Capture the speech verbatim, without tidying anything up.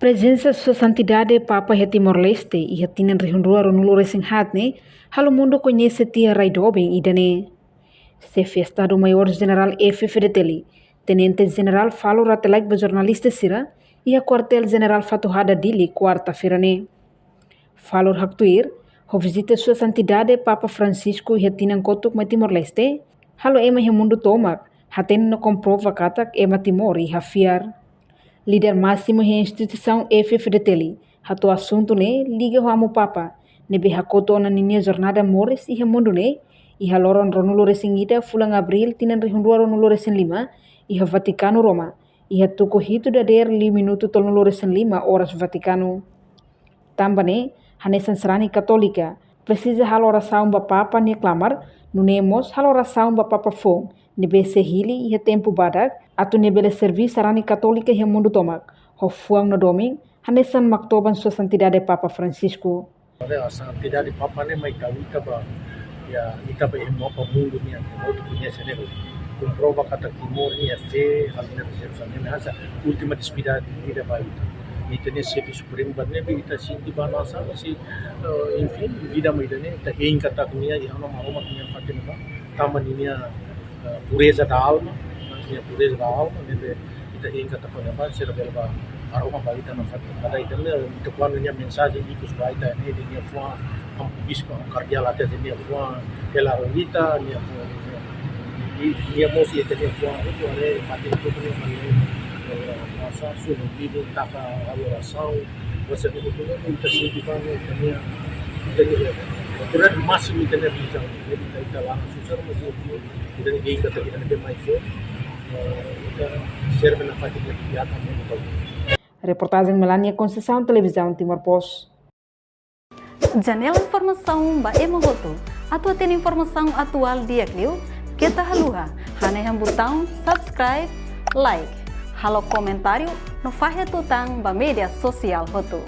Prezensa Sua Santidade Papa iha Timor-Leste iha tinan rihun rua ruanulu-resin-haat ne'e halo mundu koñese tiha rai doben ida-ne'e. Xefe Estadu Maiór Jenerál F-FDTL, Tenente Jenerál Falur hatelaik ba jornalista sira iha Kuartél Jenerál Fatuhada, Dili, kuarta-feira ne'e. Falur haktuir, ho vizita Sua Santidade Papa Francisco iha tinan kotuk mai Timor-Leste, halo ema iha mundu tomak hatene no komprova katak ema Timor iha fiar. Líder másimu iha instituisaun F-FDTL hato'o asuntu ne'e liga ho Amu Papa, ne'ebé hakotu ona ninia jornada moris iha mundu ne'e iha loron ruanulu-resin-ida fulan Abríl tinan rihun rua ruanulu-resin-lima, iha Vatikanu, Roma, iha tuku hitu dadeer liu minutu tolunulu-resin-lima oras Vatikanu. Tanba ne'e, hanesan sarani Katólika, presiza halo orasaun ba Papa nia klamar, nune'e mós halo orasaun ba Papa foun ne'ebé sei hili iha tempu badak, atu nia bele serví sarani Katólika iha mundu tomak ho fuan no domin, hanesan maktoban Sua Santidade Papa Francisco. Ora, Sua Santidade Papa ne'e mai tau ita ba, ya, ita ba ema ba mundu nian, ita hotu koñese ne'e. Komprova katak Timor nia fé, hal ne'e Jerusalém, hanesan última despedida ba ita. Ita-nia xefe supremu ba ne'ebé ita sente ba nossa, mas, eh, enfim, vida mai ida-ne'e, ita hein katak nia, iha ona Maromak nia fatin ba, tanba ninia, eh, pureza da alma, nia pureza da alma, ne'ebé ita hein katak Maromak sira bele ba, Maromak ba ita nafatin. Kada ita ne'e, ita kuandu nia mensajen ikus ba ita ne'e, nia fuan, Amu Bispu, Amu Kardeál hatete nia fuan, hela ita, nia fuan, i, nia mós ita nia fuan, itu ada fatin itu nia mali, eh, masa, sunu bidu, taka, halo orasaun, masa itu ita sente ba ita nia, ita nia, kurang masih ita nia bincang, jadi ita, ita langsung, sar, masih itu, ita nia bincang, ita nia bincang, eh, ita serve nafatin nia kegiatan, ita tahu. Reportajen Melania Conceição, Televizaun Timor Post. Janela informasaun ba ema hotu. Atu hatene informasaun atuál di'ak liu, keta haluha hanehan butaun subscribe, like, halo komentáriu no fahe tutan ba média sosiál hotu.